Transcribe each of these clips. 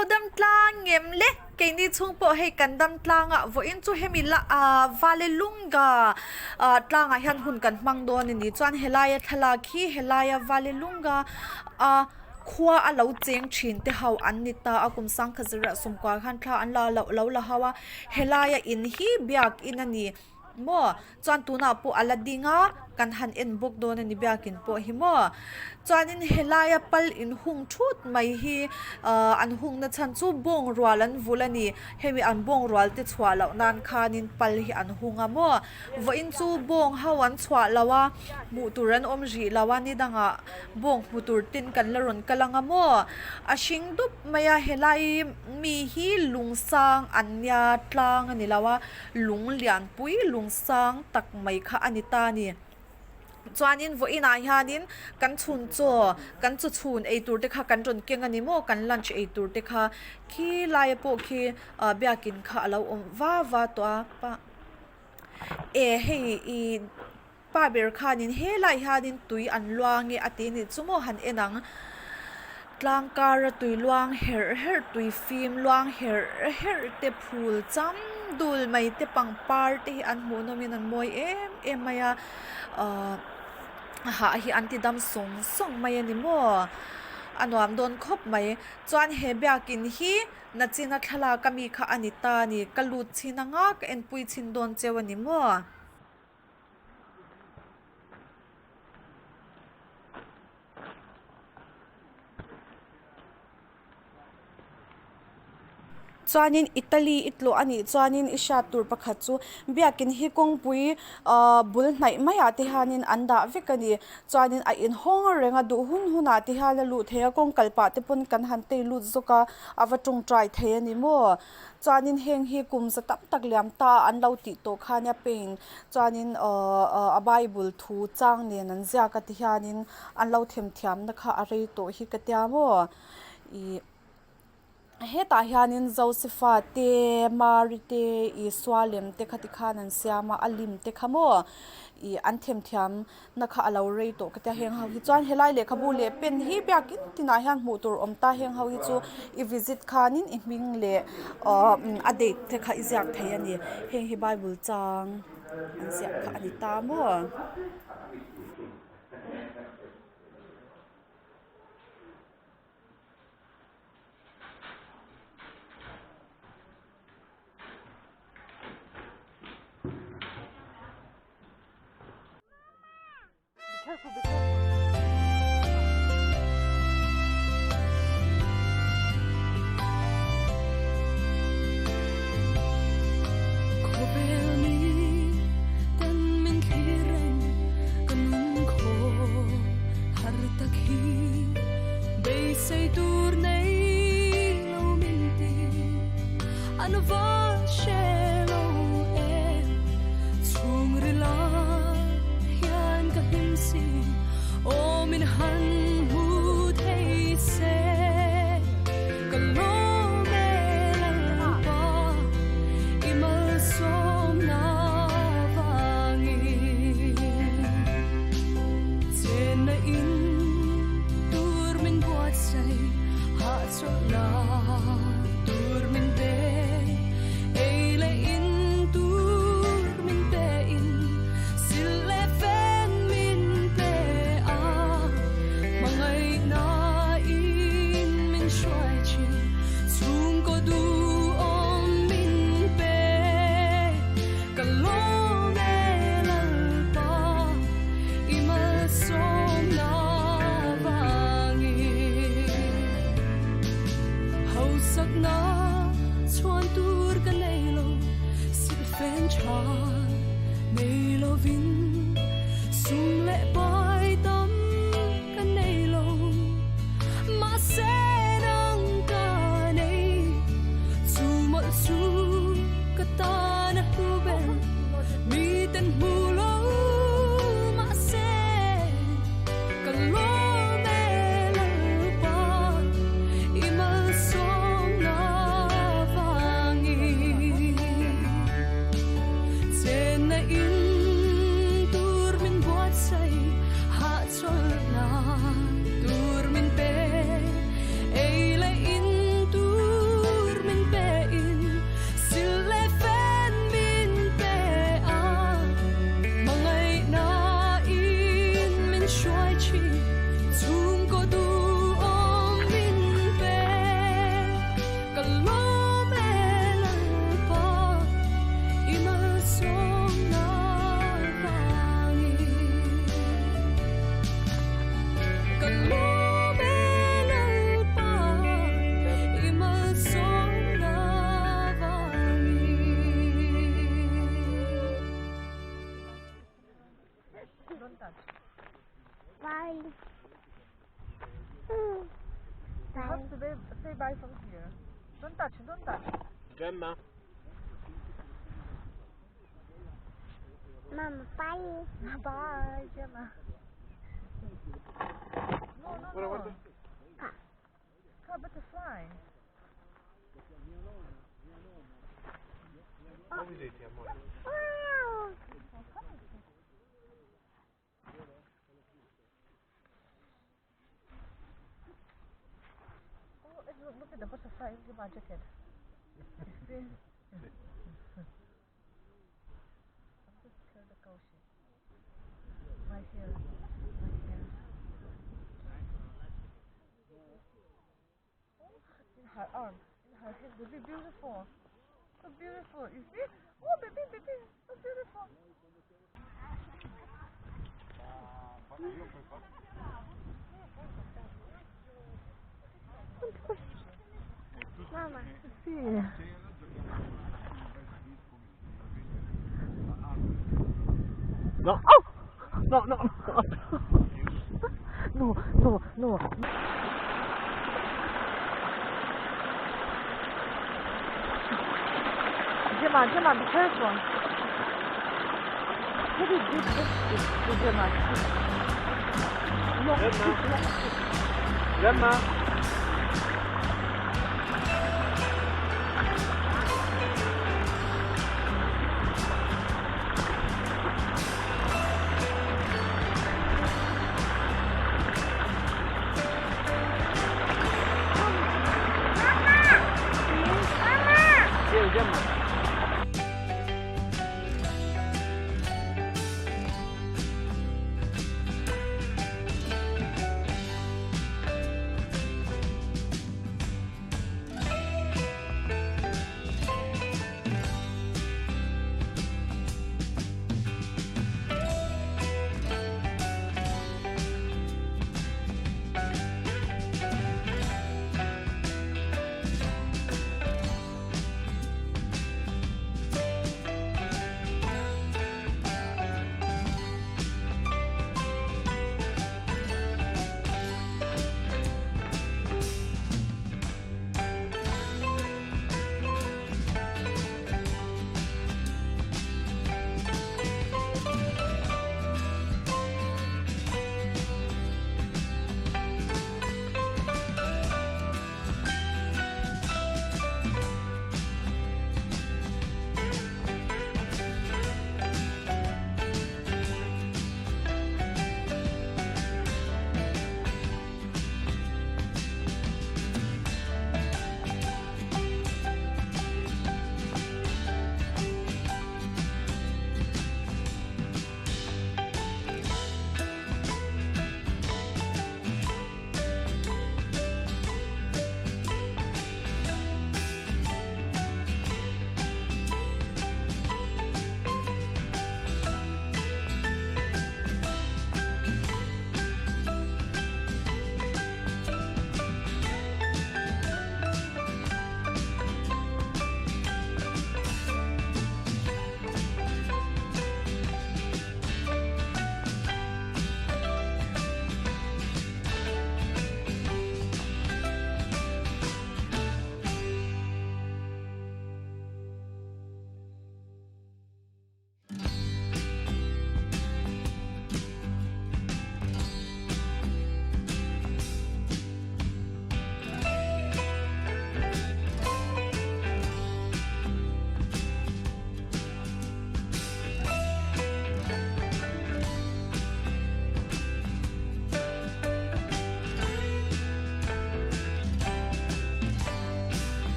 lo dam tlang ngem le? Keini chhung pawh hei kan dam tlang a, vawiin chu hemi la ah Vallelunga ah tlangah hian hun kan hmang dawn a ni. Chuan helaia thlalak hi helaia Vallelunga a khua a lo cheng thin te ho an ni ta a, kum sangkhat zarah sawmkua khan thla an la loh lo la ho a, helaia in hi biakin a ni. Maw? Chuan tunah pawh a la ding a, kan han en bawk dawn a ni biakin pawh hi maw? Chuanin helaia pal inhung thut mai hi ahh an hungna chhan chu bawng rual an vul a ni. Hemi an bawng rual te chhuah loh nan khanin pal hi an hung a maw? Vawiin chu bawng ho an chhuah lo a, hmuh tur an awm rih lo a, ni dangah bawng hmu tur ten kan la rawn kal ang a maw? A hring dup mai a, helai mi hi lung sang an nia tlang a ni lo a. Lung lianpui lung sang tak mai kha a ni ta a ni. Chuanin vawiinah hianin kan chhun chaw kan chaw chhun ei tur te kha kan rawn keng a ni maw kan lunch ei tur te kha khi laia pawh khi ah biakin kha a lo awm va va tawh a pa e hei ih Pa ber khanin helai hianin tui an luang e a ti nih chu maw han en ang. Tlang kara tui luang herh herh tui fim luang herh herh te phul cham dul mai te pangpar te hi an hmuh nawmin an mawi em em mai a ahh hah hi an ti dam sawng sawng mai a ni maw a nuam dawn khawp mai chuan he biakin hi nachina thlalak ami kha a ni ta a ni ka lut chhin anga ka enpui chhin dawn cheu a ni maw. Chuanin Italy i tlawh a nih chuanin i hriat tur pakhat chu biakin hi kawngpui ahh bul hnaih maiah te hianin an dah vek a ni. Chuanin a inhawng reng a duh hun hunah te hian a luh theih a kawng kal pah te pawn kan han tei lut zawk a a va tawngtai thei a ni maw. Chuanin heng hi kum za tam tak liam ta an lo tih tawh kha nia paint chuanin ahh a bible thu chang nen an ziak a ti hianin an lo themthiamna kha a rei tawh hi ka tia maw ih hetah hianin Josepha te Mary te Isua lem te kha tikhan an siam a a lim te kha maw ih an themthiam na kha a lo rei tawh ka tia heng ho hi chuan helai lehkhabu leh pen hi biakin tinah hian hmuh tur awm ta heng ho hi chu i visit khanin i hming leh ahh a date te kha i ziak thei a ni heng hi bible chang an ziah kha a ni ta maw. Don't touch. Bye. You have to be, say bye from here. Don't touch, don't touch. Gemma. Mamma, bye. Bye, Gemma. No, no, Guarda, no. guarda. Car butterfly. Muoviti, amore. Wow. Oh, and look, look at the butterfly in my jacket. You see? I'm just scared the cow shit. My hair. My hair. Oh, in her arm, in her head, baby, beautiful. So beautiful. You see? Oh, baby, baby, so beautiful. Mamma. Sì. No. Oh! No, no, no. No, no, no. Gemma, Gemma, be careful. Very good, good, Gemma. Long, Gemma. long. Gemma. Sì, Gemma.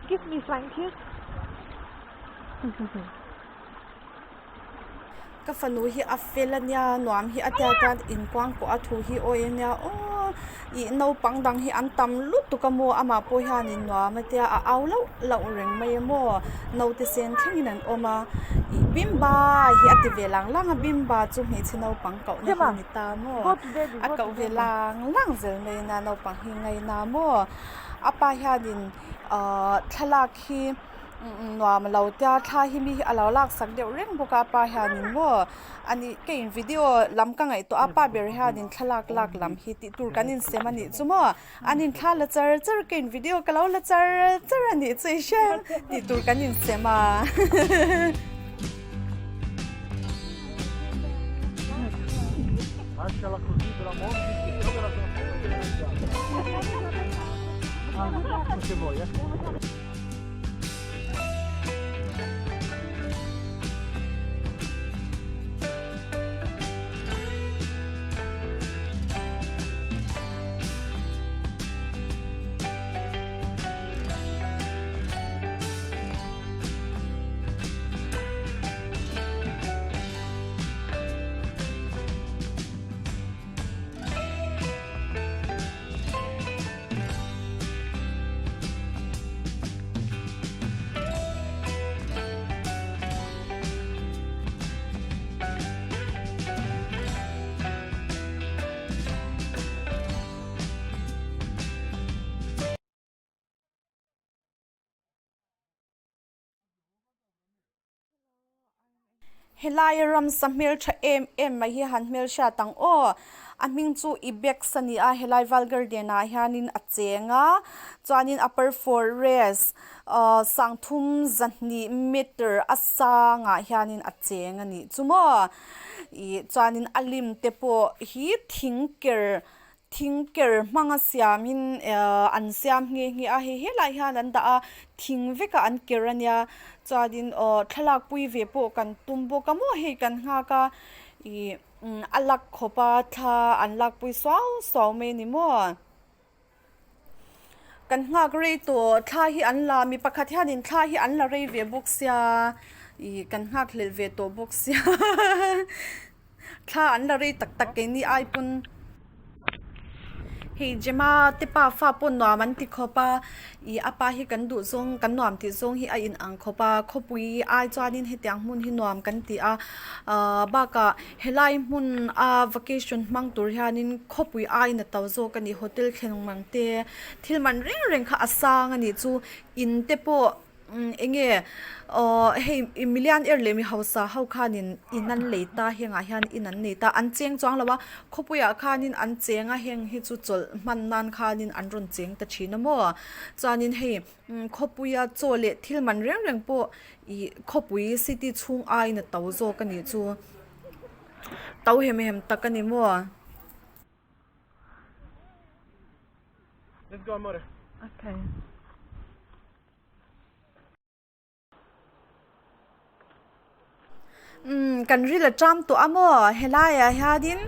Give me flying kiss. Ka fanu hi a fel a nia nuam hi a tia chuan inkuang pawh a thu hi awi a nia aw. Ih naupang dang hi an tam lutuk a maw amah pawh hianin nuam a tia a au lauh lauh reng mai a maw naute sen thlengin an awm a ih bimba hi a ti ve lang lang a bimba chu hmeichhe naupang koh na hi a ni ta maw a koh ve lang lang zel mai a naupang hi ngaina maw a pa hianin ahh thlalak hi nuam lo tia thla hi mi hi a lo laksak deuh reng bawk a a pa hianin maw. Ani ka in video lam ka ngaihtuah a pa ber hianin thlalak lak lam hi tih tur kan insem a nih chu maw an inthla la char char ka in video ka lo la char char a nih chu i hria em tih tur kan insem a. Helai ramsa hmeltha em em mai hi han hmelhriat ang aw a hming chu ibex a ni a helai val garden ah hianin a cheng a chuanin upper forest ahh sangthum zahnih meter a sangah hianin a cheng a nih chu maw ih chuanin a lim te pawh hi thing ker Thing ker hmanga siamin an siam nghe nghe a, hei helai hian an dah a, thing vekah an ker a nia chuanin aw thlalak pui ve pawh kan tum bawk a maw hei kan nghak a ih a lak khawp a thla an lak pui suau suau mai a ni maw. Kan nghak rei tawh thla hi an la mi pakhat hianin thla hi an la rei ve bawk sia ih kan nghak hlelh ve tawh bawk sia. Thla an la rei tak tak keini ai pawn hei Gemma te pa fa pawh nuam an ti khawp a ih a pa hi kan duh zawng kan nuam tih zawng hi a in ang khawp a khawpui ai chuanin hetiang hmun hi nuam kan ti a ahh bakah helai hmun a vacation hmang tur hianin khawpui aiin a to zawk a ni hotel thleng mang te thil man reng reng kha a sang a nih chu in te pawh. Umm eng nge aw hei million er leh mi hausa ho khanin in an lei ta hengah hian in an nei ta an cheng chuang lo a khawpuiah khanin an cheng a heng hi chu chawlh hman nan khanin an rawn cheng ta thin a maw chuanin hei khawpuia chaw leh thil man reng reng pawh ih khawpui city chhung aiin a to zawk a nih chu to hem hem tak a ni maw. Let's go amore. Okay. Umm kan ril a ṭam tawh a maw helaiah hianin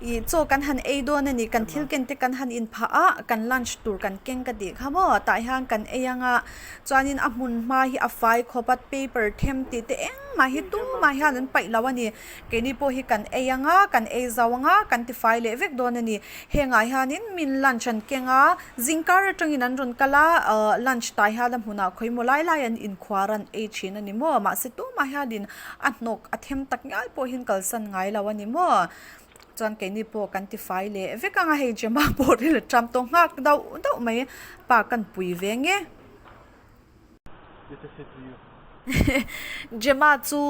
ih chaw kan han ei dawn a ni kan thil ken te kan han inphah a kan lunch tur kan keng ka tih kha maw tah hian kan ei ang a chuanin a hmun hma hi a fai khawp a paper them tih te engmah hi tumah hian an paih lo a ni keini pawh hi kan ei ang a kan ei zo ang a kan tifai leh vek dawn a ni hengah hianin min lunch an keng a. Zingkar atangin an rawn kal a, ahh lunch tai hian a hmunah khawimaw lai lai an inkhuar an ei thin a ni maw? Mahse tumah hianin a hnawk a them tak ngial pawhin kalsan ngai lo a ni maw? Chuan keini pawh kan tifai leh vek ang a, hei Gemma pawh ril a ṭam tawh nghak dauh dauh mai, pa kan pui ve nge. Gemma chu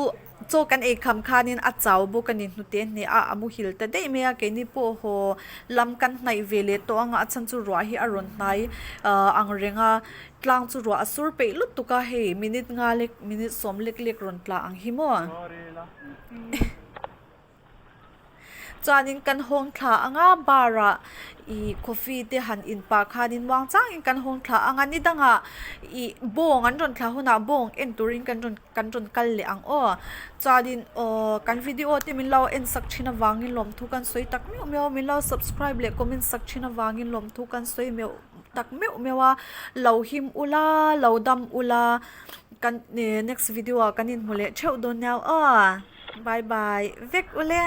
chaw kan ei kham khanin a chau bawk a ni hnute hneh a, a muhil ta daih mai a, keini pawh haw lam kan hnaih ve leh tawh ang a, a chhan chu ruah hi a rawn hnai ah ang reng a, tlang chu ruah a sur peih lutuk a, hei minute nga lek minute sawm lek lek rawn tla ang hi maw. Chuanin kan hawng thla ang a bar ah ih coffee te han in pah khanin muang changin kan hawng thla ang a ni dangah ih bawng an rawn thlah hunah bawng en turin kan rawn kan rawn kal leh ang aw chuanin aw kan video te min lo en sak thin avangin lawmthu kan sawi tak meuh meuh a min lo subscribe leh comment sak thin avangin lawmthu kan sawi meuh tak meuh meuh a lo him ula lo dam ula kan next video ah kan inhmu leh theuh dawn nia aw. Bye bye vek ule.